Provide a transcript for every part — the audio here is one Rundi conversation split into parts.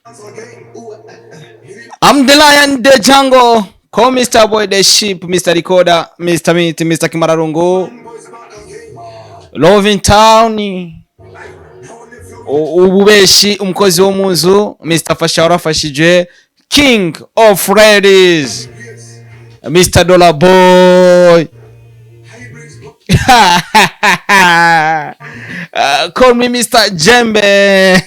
I'm the lion, the jungle. Call Mr. Boy the Sheep, Mr. Recorder, Mr. Meat, Mr. Kimararungu. Love in Town. Ububeshi, umukozi wo mu nzu, Mr. Fasha warafashije, King of Ladies, Mr. Dollar Boy. Call me Mr. Jembe.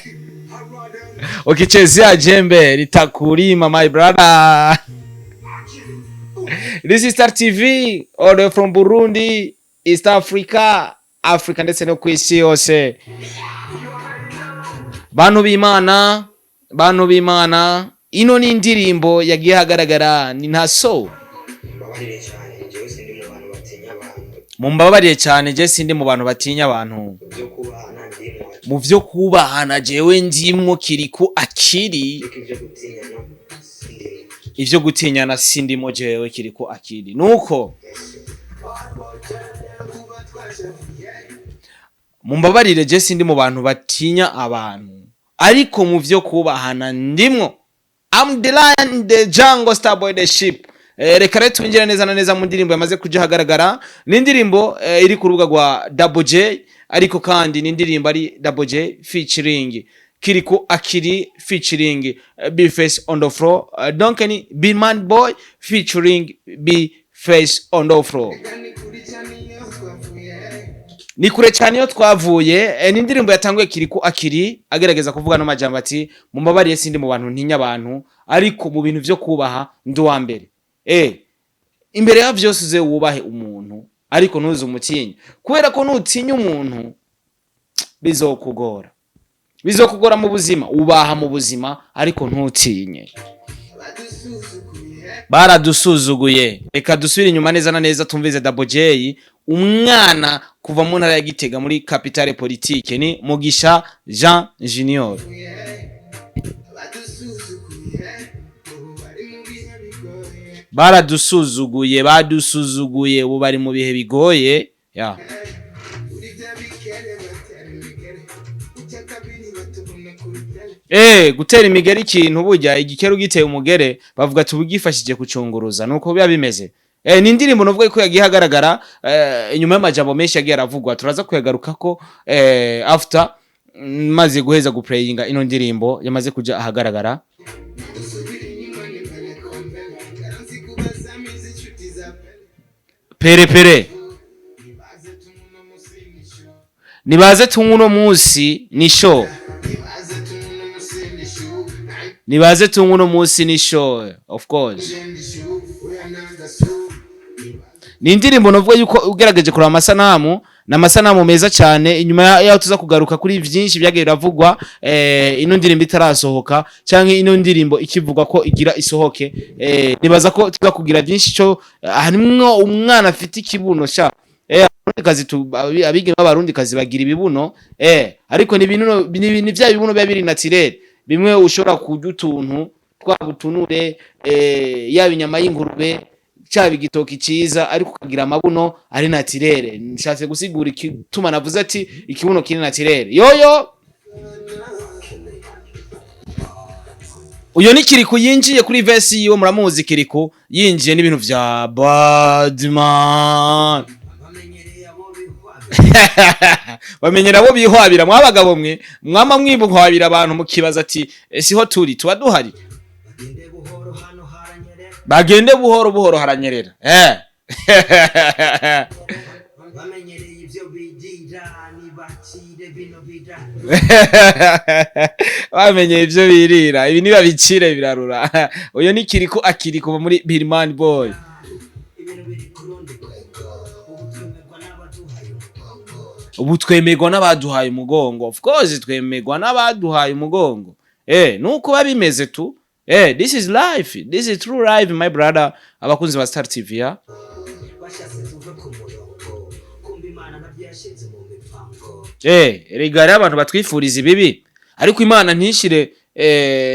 Ukichezea jembe litakulima, my brother. This is Star TV all the way from Burundi, East Africa, Africa ndetse no ku isi yose. Bantu b'Imana, bantu b'Imana, ino ni indirimbo yagiye ahagaragara ni ntaso. Mbabarire cyane, jewe sindi mu bantu batinya abantu. Mumbabarire cyane, je sindi mu bantu batinya abantu. Byo kubahana ndimwo. Mu vyo kubahana jewe ndimwo, Kirikou Akili. Ariko ibyo gutinyana sindimwo. Ivyo gutinyana sindimo jewe, Kirikou Akili. Nuko mumbabarire, je sindi mu bantu batinya abantu, ariko mu vyo kubahana ndimwo. I'm the lion, the jungle, starboy the sheep. Reka rero twinjire neza na neza mu ndirimbo yamaze kuja ahagaragara. Ni indirimbo iri ku rubuga rwa Double J, ariko kandi ni indirimbo ari Double J featuring Kirikou Akili featuring B-Face on the floor. Donc ni Bman Boy featuring B-Face on the floor. Ni kure cyane iyo twavuye. Ni indirimbo yatanguye Kirikou Akili agerageza kuvuga no majambo ati: "Mumbabarire, sindi mu bantu ntinya abantu, ariko mu bintu vyo kubaha ndi uwa mbere." Imbere ya vyose uze wubahe umuntu, ariko ntuze umutinye, kubera ko nutinya umuntu bizokugora, bizokugora mu buzima. Ubaha mu buzima, ariko ntutinye. Baradusuzuguye. Reka dusubire inyuma neza na neza tumvize Double J, umwana kuva mu ntara ya Gitega, muri capitale politique, ni Mugisha Jean Junior. Baradusuzuguye, badusuzuguye, ubu bari mu bihe bigoye ya. Gutera imigeri ikintu, burya igikere ugiteye umugere bavuga ati ubugifashije kucunguruza, nuko biba bimeze. Ni indirimbo novuga ko yagiye ahagaragara inyuma y'amajambo menshi yagiye aravugwa. Turaza kuyagarukako after maze guheza guplayinga ino ndirimbo yamaze kuja ahagaragara. Pere pere, nibaze tunywe uno munsi ni show, nibaze tunywe uno munsi ni show. Of course ni indirimbo novuga yuko ugerageje kureba amasanamu, ni amasanamu meza cyane. Inyuma yaho tuza kugaruka kuri vyinshi byagiye biravugwa ino ndirimbo itarasohoka canke ino ndirimbo ikivugwa ko igira isohoke. Nibaza ko tuza kugira byinshi cyo harimwo umwana afite ikibuno sha. Abarundikazi, abigeme b'abarundikazi bagira ibibuno, ariko ni ibintu ni vya bibuno biba biri naturel, bimwe ushobora kurya utuntu twabutunure, yaba inyama y'ingurube, cyaba igitoki cyiza, ariko ukagira amabuno ari naturel. Nshatse gusigura igituma navuze ati ikibuno kiri naturel. Yoyo uyo ni Kirikou yinjiye kuri verse yiwe, muramuzi Kirikou yinjiye n'ibintu vya Badman. Bamenyera abo bihwabira. Mwabagabo mwe mwama mwihwabira abantu, mukibaza ati: "Siho turi tuba duhari." Bagende buhoro buhoro haranyerera. Bamenyereye ibyo bigira nibakire bino bira. Bamenye ivyo birira, ibi nibabicire birarura. Uyo ni Kirikou Akili kuva muri Birman Boy. Ibintu biri ku rundi rwego, ubu twemerwa n'abaduhaye umugongo. Ubu twemerwa n'abaduhaye umugongo. Of course twemerwa n'abaduhaye umugongo. Nuko biba bimeze tu. This is life, this is true life, my brother. Abakunzi ba Star TV ya. Bashatse tuve ku murongo, kumva Imana nabyo yashinze mu mipango. Erega rero abantu batwifuriza ibibi, ariko Imana ntishire,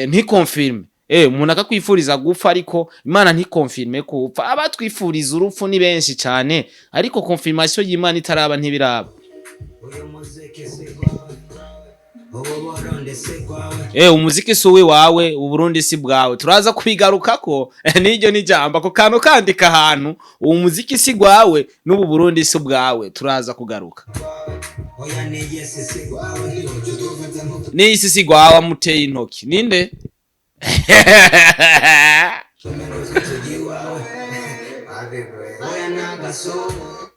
ntikonfirme. Umuntu akakwifuriza gupfa, ariko Imana ntikonfirme ko upfa. Abatwifuriza urupfu ni benshi cyane, ariko confirmation y'Imana itaraba ntibiraba. Uyu muziki sigo. Ubu Burundi si bwawe. Umuziki si uwiwawe, Uburundi si bwawe. Turaza kwigarukako n'iryo n'ijambo, ako kantu kandika ahantu: uwo muziki si gwawe, n'ubu Burundi si bwawe. Turaza kugaruka. Oya, n'iyi si bwawe. N'isi si gwawe. Amuteye intoki ninde? Tujya iwawe. Oya, ntagaso.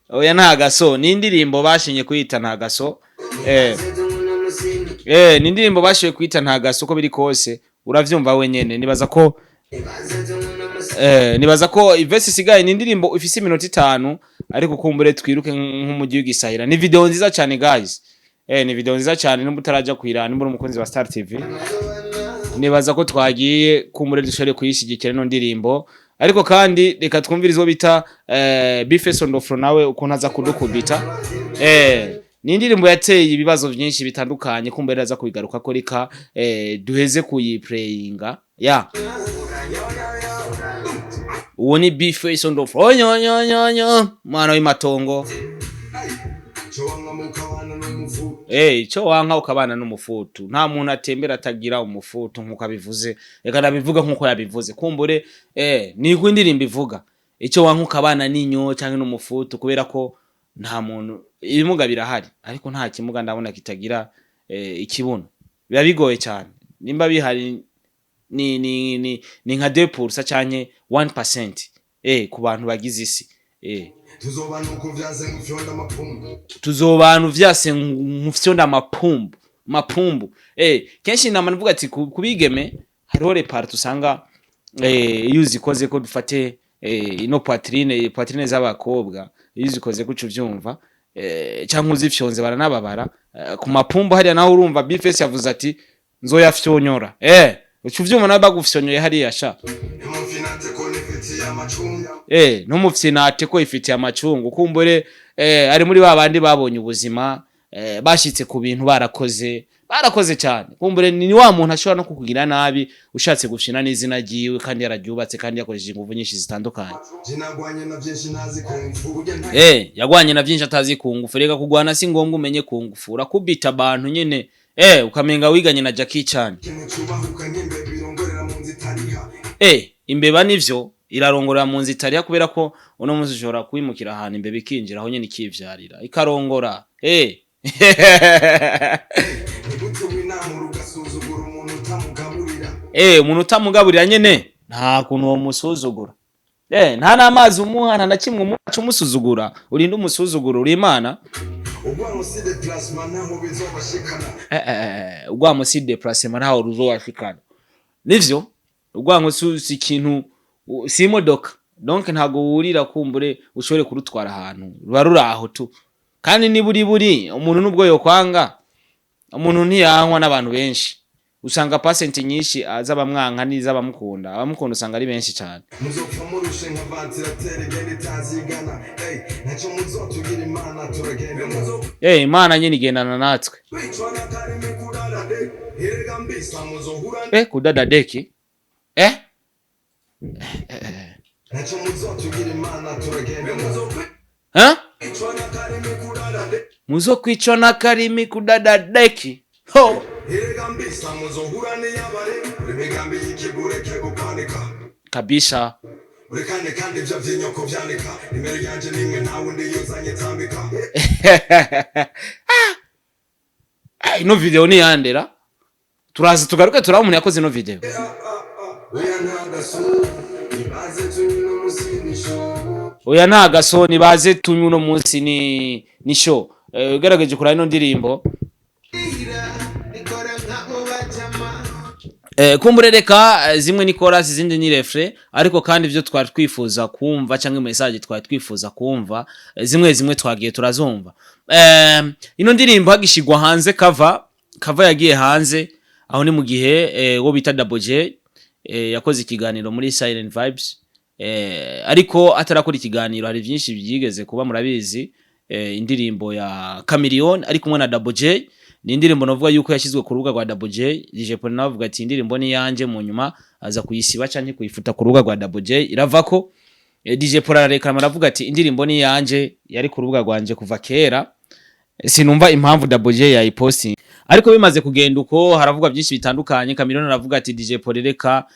Oya, nta gaso. Ni indirimbo bashinye kuyita nta gaso. Ni indirimbo bashoboye kwita nta gaso. Uko biri kose uravyumva wenyene. Nibaza ko i verse isigaye ni indirimbo ifise iminota 5, ariko kumbure twiruke nk'umujyi w'igisahira. Ni video nziza cyane, guys. Ni video nziza cyane. Nimba utaraja kuyiraba, nimba uri umukunzi wa Star TV, nibaza ko twagiye kumbure dushobore kuyishyigikira ino ndirimbo. Ariko kandi reka twumvirize uwo bita B-Face on the floor, nawe ukuntu aza kudukubita. Ni indirimbo yateye ibibazo byinshi bitandukanye, kumbure aza kubigaruka ko. Reka duheze kuyiplayinga ya uwo ni B-Face on the floor, nyonyonyonyo mwana w'imatongo. Ico wanka ukabana n'umufutu. Nta muntu atembera atagira umufutu, nkuko abivuze. Reka nabivuga nkuko yabivuze. Kumbure niko indirimbo ivuga: ico wanka ukabana n'inyo canke n'umufutu, kubera ko nta muntu, ibimuga birahari, ariko nta kimuga ndabona kitagira ikibuno. Biba bigoye cyane. Nimba bihari ni nka 2% canke 1% ku bantu bagize isi. Tuzobana uko vyanse nkufyonda amapumbu. Tuzobana uvyase nkufyonda amapumbu mapumbu. Kenshi nama navuga ati kubigeme hariho les parties usanga iyo uzikoze ko, dufate ino poitrine z'abakobwa, iyo uzikoze kuco uvyumva canke uzifyonze baranababara. Ku mapumbu hariya naho urumva B-Face yavuze ati nzoyafyonyora. Uca uvyumva nawe bagufyonyoye hariya sha. Ntimumfinate ko nifitiye amacunga. Ntumufyinate ko ifitiye amacungu. Kumbure ari muri ba bandi babonye ubuzima, bashitse ku bintu, barakoze cyane. Kumbure ni wa muntu ashobora no kukugira nabi ushatse gufyina n'izina ryiwe, kandi yararyubatse, kandi yakoresheje ingufu nyinshi zitandukanye. Jinagwanye na vyinshi ntazi kumfu burya nta Yagwanye na vyinshi atazi ku ngufu. Reka kugwana si ngombwa umenye ku ngufu, urakubita abantu nyene ukamenga wiganye na Jackie Chan. Kintu cubahuka nk'imbeba irongorera mu nzu itariha. Imbeba nivyo irarongorera mu nzu itariha, kubera ko uno munsi ushobora kwimukira ahantu imbeba ikinjira aho nyene ikivyarira ikarongora. Nigute winamura ugasuzugura umuntu utamugaburira? Umuntu utamugaburira nyene nta kuntu wo musuzugura. Nta n'amazi umuha, nta na kimwe umuha, aca umusuzugura. Urinde umusuzugura? Uri Imana? Urwango si déplacement, ntaho bizobashikana. Urwango si déplacement, ntaho ruzobashikana. Nivyo, urwango si ikintu, si imodoka. Donc ntago wurira kumbure ushobore kurutwara ahantu, ruba ruri aho tu. Kandi niba uri buri umuntu, nubwo yokwanga, umuntu ntiyankwa n'abantu benshi. Usanga percent nyinshi z'abamwanka n'iz'abamukunda. Abamukunda usanga ari benshi cyane. Muzopfa murushe nka ventilateur igenda itazigana. Ey, ntacyo muzotugira, Imana turagendana. Imana nyine igendana natwe. Kwicwa n'akarimi kurara de erega mbisa muzohura. Kudada deki. Ntacyo muzotugira, Imana turagendana. Eh? Kwicwa n'akarimi kurara de Muzokwicwa n'akarimi kudada deki. Ho! Erega mbisa muzohura n'iyabare imigambi y'ikigureke gupanika. Kabisa. Urekane kandi ibyo vy'inyoko vyandika nimero yanje nimwe, nta wundi yuzanye tambika. Ino video ni yandera. Turaza tugaruke turaba umuntu yakoze ino video. Oya, nta gaso, ibaze tunywe no musinisho. Oya, nta gaso, nibaze tunywe uno munsi ni show. Ugerageje kuraba ino ndirimbo. Nikora nk'abo bajama. Kumbure reka zimwe ni chorus, izindi ni refrain, ariko kandi ibyo twari twifuza kumva cyangwa message twari twifuza kumva, zimwe zimwe twagiye turazumva. Ino ndirimbo hagishigwa hanze cover yagiye hanze aho ni mu gihe wo bita Double J yakoze ikiganiro muri Silent Vibes. Ariko atarakora ikiganiro hari byinshi byigeze kuba, murabizi. Indirimbo ya Chameleone ari kumwe na Double J ni indirimbo navuga yuko yashyizwe ku rubuga rwa Double J. DJ Paul nawe avuga ati indirimbo ni yanje, mu nyuma aza kuyisiba canke kuyifuta ku rubuga rwa Double J iravako. DJ Paul ararekama aravuga ati indirimbo ni yanje, yari ku rubuga rwanje kuva kera, sinumva impamvu Double J yayiposting. Ariko bimaze kugenda uko, haravugwa byinshi bitandukanye. Chameleone aravuga ati DJ Paul reka,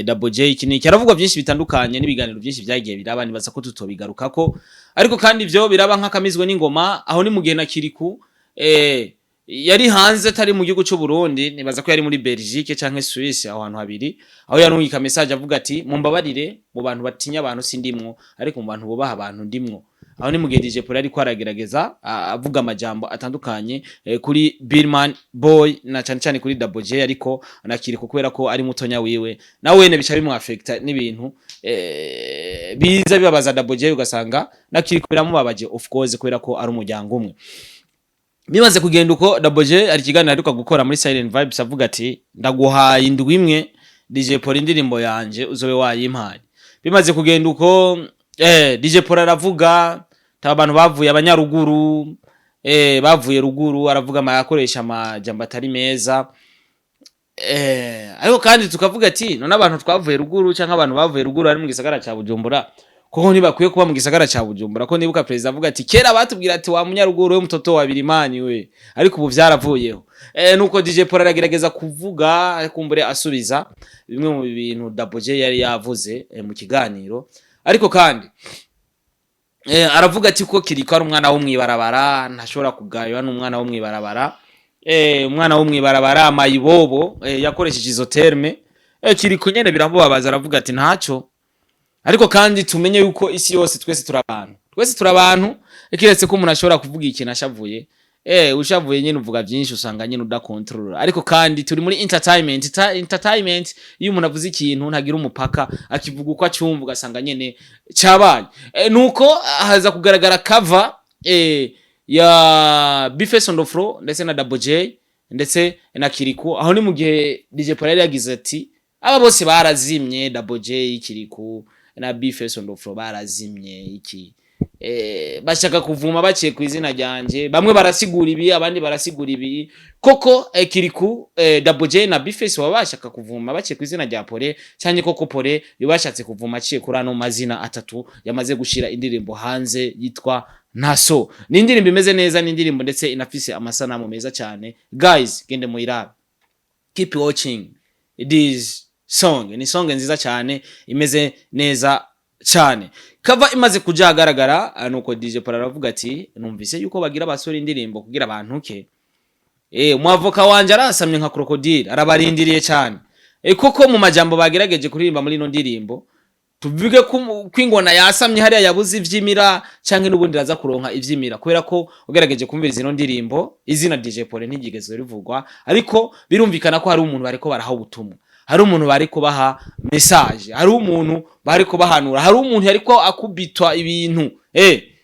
Double J iki niki, haravugwa byinshi bitandukanye n'ibiganiro byinshi byagiye biraba, nibaza ko tutobigarukako. Ariko kandi ivyo biraba nk'akamizwe n'ingoma. Aho ni mu gihe na Kiriku yari hanze, atari mu gihugu cy'u Burundi, nibaza ko yari muri Belgique canke Suisse, aho hantu habiri, aho yarungika message avuga ati: "Mumbabarire, mu bantu batinya abantu sindimwo, ariko mu bantu bubaha abantu ndimwo." Aho ni mu gihe DJ Paul ariko aragerageza avuga amajambo atandukanye kuri Billman Boy na cyane cyane kuri Double J, ariko na Kiriku kubera ko ari mutonya wiwe, nawe wene bica bimwafekta n'ibintu biza bibabaza Double J, ugasanga na Kiriku biramubabaje, of course, kubera ko ari umuryango umwe. Bimaze kugenda uko, Double J ari ikiganiro aheruka gukora muri Silent Vibes, avuga ati: "Ndaguhaye indwi imwe, DJ Paul, indirimbo yanje uzobe wayimpaye." Bimaze kugenda uko, DJ Paul aravuga ta abantu bavuye abanyaruguru, bavuye ruguru, aravuga ama akoresha amajambo atari meza. Ariko kandi tukavuga ati: "None abantu twavuye ruguru canke abantu bavuye ruguru ari mu gisagara ca Bujumbura, koko ntibakwiye kuba mu gisagara ca Bujumbura?" Ko nibuka perezida avuga ati: "Kera batubwira ati wa munyaruguru we, mutoto wa Birimani we, ariko ubu vyaravuyeho." Nuko DJ Paul aragerageza kuvuga, kumbure asubiza bimwe mu bintu Double J yari yavuze mu kiganiro. Ariko kandi aravuga ati ko Kiriko ari umwana wo mwibarabara, ntashobora kugaywa n'umwana wo mwibarabara, umwana wo mwibarabara mayibobo, yakoresheje izo terme. Kiriko nyene biramubabaza, aravuga ati ntaco. Ariko kandi tumenye yuko isi yose twese turi abantu, twese turi abantu, kiretse ko umuntu ashobora kuvuga ikintu ashavuye. Ushavuye nyene uvuga byinshi, usanga nyene udakontorora. Ariko kandi turi muri entertainment. Entertainment, iyo umuntu avuze ikintu ntagira umupaka, akivuga uko acyumva, ugasanga nyene cabaye. Nuko haza kugaragara cover ya Bface on the floor ndetse na Double J ndetse na Kiriku. Aho ni mu gihe DJ Paul yari yagize ati aba bose barazimye, Double J, Kiriku na Bface on the floor barazimye iki, bashaka kuvuma baciye ku izina ryanje. Bamwe barasigura ibi, abandi barasigura ibi. Koko Kiriku, Double J na Bface baba bashaka kuvuma baciye ku izina rya Pole, cyane koko Pole yabashatse kuvuma aciye kuri ano mazina atatu yamaze gushira indirimbo hanze yitwa Ntaso. Ni indirimbo imeze neza, ni indirimbo ndetse inafise amasanamu meza cyane. Guys, gende muyirabe, keep watching this song, ni song nziza cyane, imeze neza cyane. Cover imaze kuja ahagaragara, nuko DJ Paul aravuga ati: "Numvise yuko bagira basora indirimbo kugira abantu ke, umwavoka wanje arasamye nka crocodile, arabarindiriye cyane." Koko mu majambo bagerageje kuririmba muri ino ndirimbo, tuvuge ko ingona yasamye hariya yabuze ivyimira, canke n'ubundi iraza kuronka ivyimira, kubera ko ugerageje kumviriza ino ndirimbo, izina DJ Paul ntiryigeze rivugwa, ariko birumvikana ko hari umuntu bariko baraha ubutumwa, hari umuntu bariko baha message, hari umuntu bariko bahanura, hari umuntu yariko akubitwa ibintu,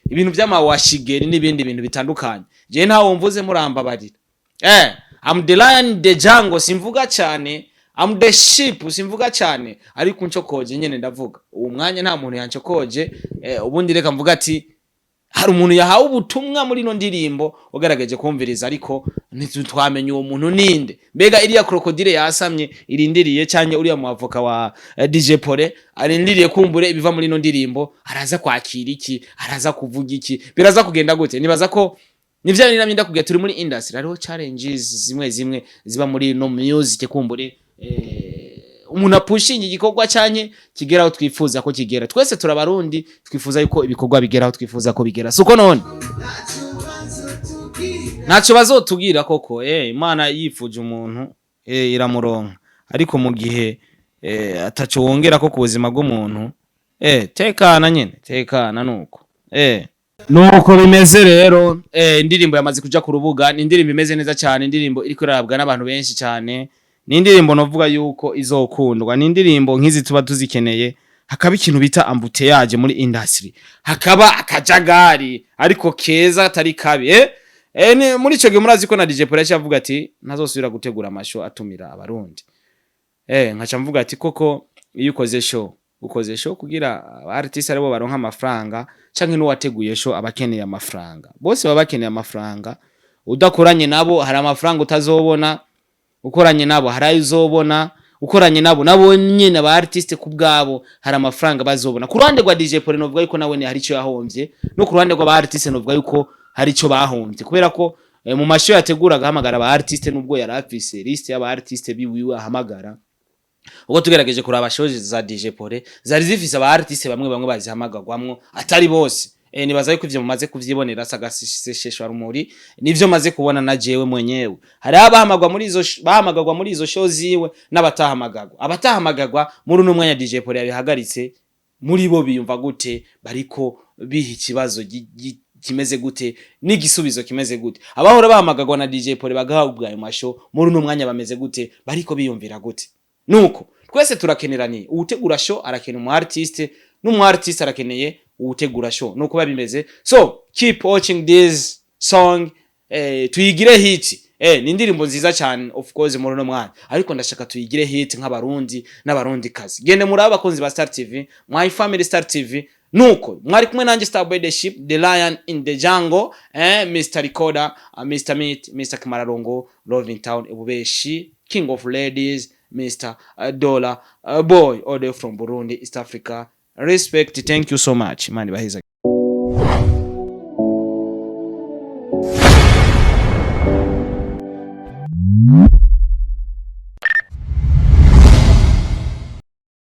ibintu vy'amawashigeri n'ibindi bintu bitandukanye. Je ntawo mvuze, murambabarira. I'm the lion in the jungle, simvuga cyane. I'm the sheep, simvuga cyane, ariko ncokoje nyene ndavuga. Uwo mwanya nta muntu yancokoje. Ubundi reka mvuga ati hari umuntu yahawe ubutumwa muri ino ndirimbo ugaragaje kumviriza, ariko ntitwamenye uwo muntu ninde. Mbega iriya crocodile yasamye irindiriye, cyangwa uriya muavoka wa DJ Pole arindiriye kumbure ibiva muri ino ndirimbo, araza kwakira iki, araza kuvuga iki, biraza kugenda gute? Nibaza ko nivyo namye ndakubwira, turi muri industry, hariho challenges zimwe zimwe ziba muri no music. Kumbure umuntu apushinga igikorwa canye kigera aho twifuza ko kigera. Twese turabarundi, twifuza yuko ibikorwa bigera aho twifuza ko bigera, suko none ntacyo bazotubwira koko. Imana yifuje umuntu iramuronka, ariko mu gihe ataco wongera ko ku buzima bw'umuntu, tekana nyene, tekana. Nuko bimeze rero. Indirimbo yamaze kuja ku rubuga, ni indirimbo imeze neza cyane, indirimbo iriko irarabwa n'abantu benshi cyane, ni indirimbo novuga yuko izokundwa. Ni indirimbo nk'izi tuba tuzikeneye, hakaba ikintu bita embouteillage muri industry, hakaba akajagari ariko keza, atari kabi. Ni muri ico gihe murazi ko na DJ Paul yaciye avuga ati ntazosubira gutegura amashow atumira abarundi. Nkaca mvuga ati koko iyo ukoze show, ukoze show kugira artiste aribo baronka amafaranga, canke n'uwateguye show aba akeneye amafaranga, bose baba bakeneye amafaranga. Udakoranye nabo hari amafaranga utazobona, ukoranye nabo hari ayo uzobona, ukoranye nabo nabo nyene aba artiste ku bwabo hari amafaranga bazobona. Ku ruhande rwa DJ Paul novuga yuko nawe hari icyo yahomvye, no ku ruhande rw'aba artiste novuga yuko hari icyo bahomvye, kubera ko Mu ma show yategura agahamagara aba artiste, nubwo yari afise liste y'aba artiste biwiwe ahamagara. Ubwo tugerageje kuraba show za DJ Pole, zari zifise aba artiste bamwe bamwe bazihamagagwamwo, atari bose. Nibaza yuko ivyo mumaze kuvyibonera, sagaseseshwa rumuri nivyo maze kubona na jewe mwenyewe. Hari abahamagwa muri izo bahamagagwa muri izo show ziwe n'abatahamagagwa. Abatahamagagwa muri uno mwanya DJ Pole yabihagaritse, muri bo biyumva gute? Bariko biha ikibazo kimeze gute n'igisubizo kimeze gute? Abahora bahamagagwa na DJ Pole bagahabwa ayo ma show, muri uno mwanya bameze gute? Bariko biyumvira gute? Nuko twese turakeneraniye. Uwutegura show arakeneye umu artiste, n'umu artiste arakeneye uwutegura show. Nuko biba bimeze. So keep watching this song, tuyigire hit. Ni indirimbo nziza cyane, of course, muri uno mwanya, ariko ndashaka tuyigire hit nk'Abarundi n'Abarundi kazi. Gende muri abakunzi ba Star TV, my family Star TV. Nuko mwari kumwe nanjye, Starboy the Ship, the lion in the jungle, Mr Recorder, Mr Meat, Mr Kimararongo, Loving Town, Ububeshi, King of Ladies, Mr Dollar Boy, all the way from Burundi, East Africa. Respect, thank you so much. Imana ibaheza.